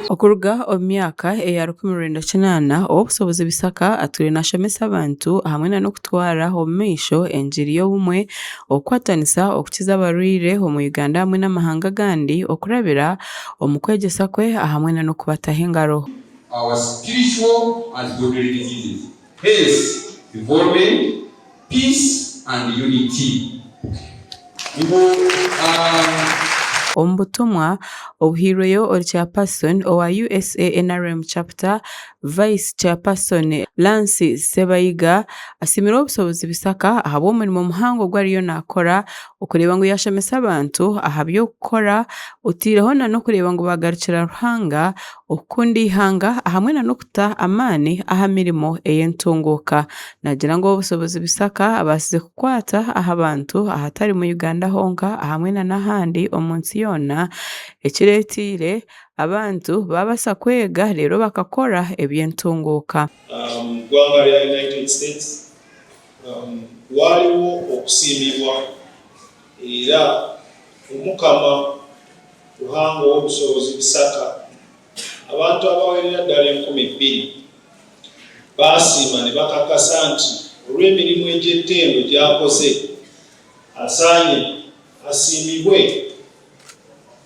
Okuruga omu myaka eya 1980, Ow'obushobozi Bisaka atwire nashomesa abantu hamwe n'okutwara omu maisho engiri y'obumwe, okukwatanisa okukiza abarwaire omu Uganda hamwe n'amahanga agandi okurabira omu kwegyesa kwe hamwe n'okubataho engaro. Our spiritual and bodily diseases, hence development, peace and unity. Ngu Omu butumwa obuhairweyo ori Chairperson owa USA NRM Chapter, Vice Chairperson Lance Ssebayiga asiimire Ow'obushobozi Bisaka ahabw'omurimo muhango ogu ariyo naakora okureeba ngu yaashomesa abantu aha by'okukora otaireho n'okureeba ngu baagarukira Ruhanga Okukunda eihanga hamwe na n'okuta amaani aha mirimo ey'entunguuka. Naagira ngu Ow'obushobozi Bisaka abaasize kukwata aha bantu ahatari mu Uganda honka hamwe na n'ahandi omu nsi yoona ekireeteire abantu baabaasa kwega reero bakakora eby'entunguuka. Mu ggwanga lya United States waaliwo okusiimibwa era Omukama Ruhanga ow'obushobozi Bisaka, abantu abawerera ddala 2000 baasiima ne bakakasa nti olw'emirimu egy'ettendo gy'akoze asaanye asiimibwe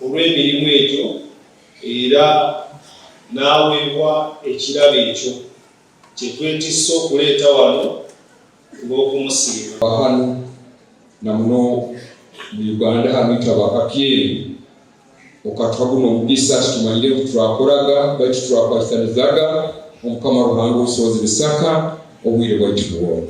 olw'emirimu egyo era n'aweebwa ekirabo ekyo kye twetisse okuleeta wano kulw'okumusiima. Hanu na muno mu Uganda hanu itwe aba Kapyeni okatuha guno omugisa titumanyire ngu turakoraga baitu turakwasanizaga Omukama Ruhanga Obusobozi Bisaka obwire bwaitu bwona.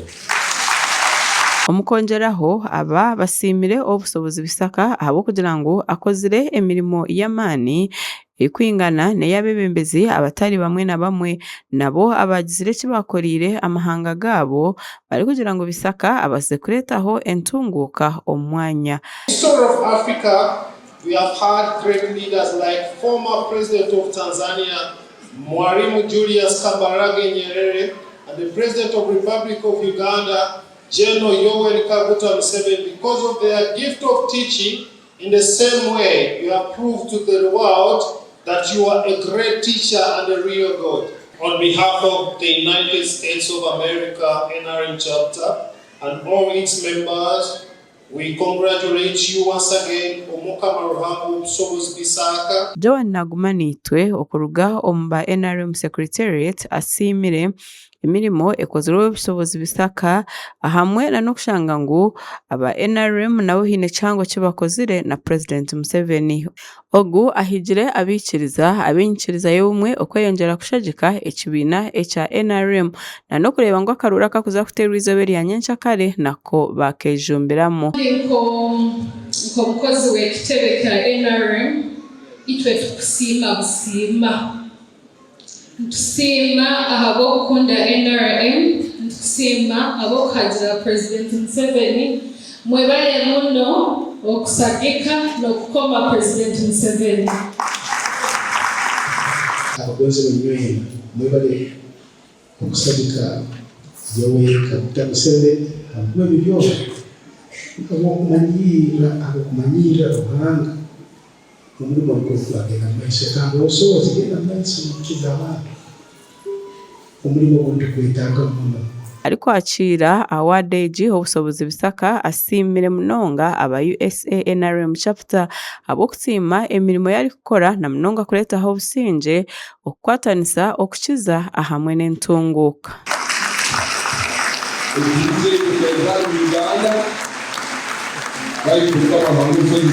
Omu kwongyeraho, aba basiimire Ow'obushobozi Bisaka ahabw'okugira ngu akozire emirimo y'amaani erikwingana n'ey'abeebembezi abatari bamwe na bamwe nabo abaagizire eki baakoreire amahanga gaabo barikugira ngu Bisaka abaasize kureetaho entunguuka omu mwanya. History of Africa we have had great leaders like former president of Tanzania Mwalimu Julius Kambarage Nyerere and the president of Republic of Uganda General Yoweri Kaguta Museveni because of their gift of teaching. In the same way you have proved to the world that you are a great teacher and a real God. On behalf of the United States of America NRM Chapter and all its members, we congratulate you once again, Omukama Ruhanga Ow'obusobozi Bisaka. Joan Nagumanaitwe okuruga omu ba NRM Secretariat asiimire Emirimo ekozirwe Ow'obushobozi Bisaka ahamwe na n'okushanga ngu aba NRM nabo haine kihango eki bakozire na Purezidenti Museveni. Ogu ahigire abaikiriza ab'enyikiriza y'obumwe okweyongyera kushagika ekibiina ekya NRM na n'okureeba ngu akaruuru akakuza kuteerwa eizooba erya nyenkyakare nako baakejumbiramu. Nk'omukozi w'ekitebe kya NRM, itwe tukusiima busiima. Nitusiima ahabw'okukunda nrm, nitukusiima ahabw'okuhagira Purezidenti Museveni. Mwebare muno okusagika n'okukoma Purezidenti Museveni. Abagonzebwa inywena mwebale okusagika Yoweri Kaguta Museveni ahabw'okuba ebi byona habw'okumanyiirra ahabw'okumanyiirra Ruhanga. Omurimo nigwo gwagenda mu maiso. Yagamba, Obusobozi genda mu maiso n'okukiza abantu. Omurimo ogu nitugwetaaga muno. Arikwakiira awaadi egi, Ow'obushobozi Bisaka asiimire munonga aba USA NRM Chapter ahabw'okusiima emirimo ei arikukora na munonga kureetaho obusingye, okukwatanisa, okukiza ahamwe n'entunguuka. Ekibiina ekyo kyaija hanu Uganda, baitu Mukama Ruhanga Obusobozi.